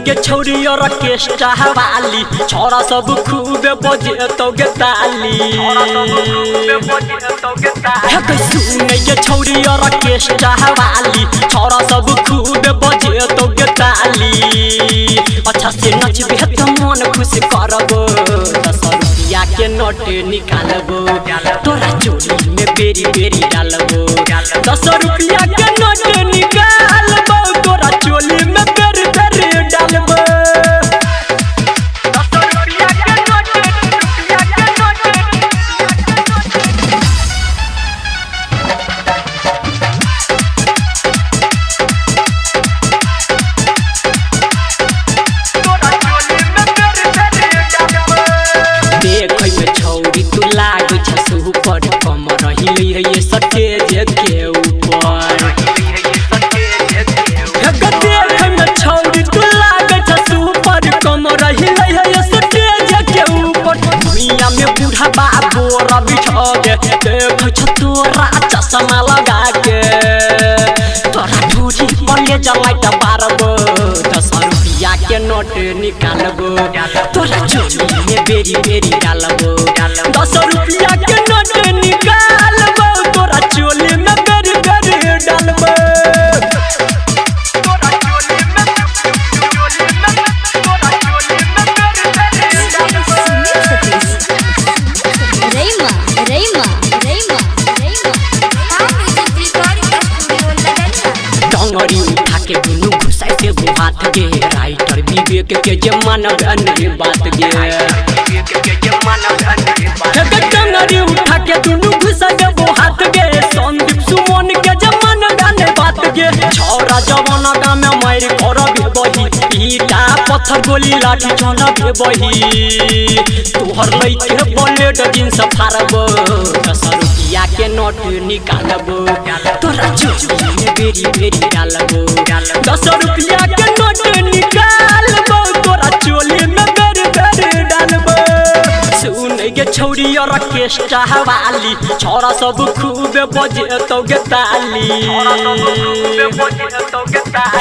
गे छौरी ऑर्केस्ट्रा वाली, छोरा सब खूब बजेतौ गे ताली। हे सुन गे छौरी ऑर्केस्ट्रा वाली, छोरा सब खूब बजेतौ गे ताली। अच्छा से नचबे त मन खुश करबो, 10 रुपया के नोट निकालबो, तोरा चोली में बेरी बेरी डालबो। 10 रुपया के नोट निकालबो, तोरा चोली में बेरी बेरी डालबो। 10 रुपया के नोट, रुपया के नोट। देखै में छौरी तू लागै छ सुपर, कमर हिलै है स्टेज के ऊपर। देखै में छौरी तू लागै छ सुपर, कमर हिलै है स्टेज के ऊपर। दुनिया में बूढ़ा बाबू बिठा के देखै छ तोरा चश्मा लगा के, तोरा ढूढ़ी पर ले जलाइट बारबो। 10 रुपया के नोट निकालबो, तोरा चोली में बेरी बेरी डालबो। 10 रुपया के नोट निकालबो, तोरा चोली में बेरी बेरी डालबो। तोरा चोली में, चोली में, तोरा चोली में बेरी बेरी डालबो। Rayma, Rayma, Rayma, Rayma. Music recording studio Ladania. टंगरी उठा के दुनू घुसाई से हाथ गे, राइटर विवेक के जे मानब अन्य बात गे। टंगरी उठा के दुनू घुसाई देबो हाथ गे, संदीप सुमन के जे मानब अन्य बात गे। छौरा जवाना गाँव में मारि करबे बही, ईटा पत्थर गोली लाठी चलबे बही। तोहर लैके ब्लेड जींस फाड़बो, 10 रुपया के नोट निकालबो, तोरा चोली में बेरी बेरी डालबो। 10 रुपया के नोट निकालबो, तोरा चोली में बेरी बेरी डालबो। सुन गे छौरी ऑर्केस्ट्रा वाली, छोरा सब खूब बजेतौ गे ताली।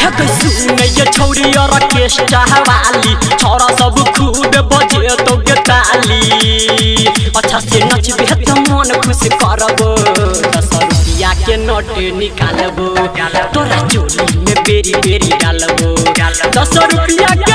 हे सुन गे छौरी ऑर्केस्ट्रा वाली, छोरा सब खूब बजेतौ गे ताली। अच्छा से नचबे त मन खुश करबो, 10 रुपया के नोट निकालबो, तोरा चोली में बेरी बेरी डालबो। 10 रुपया के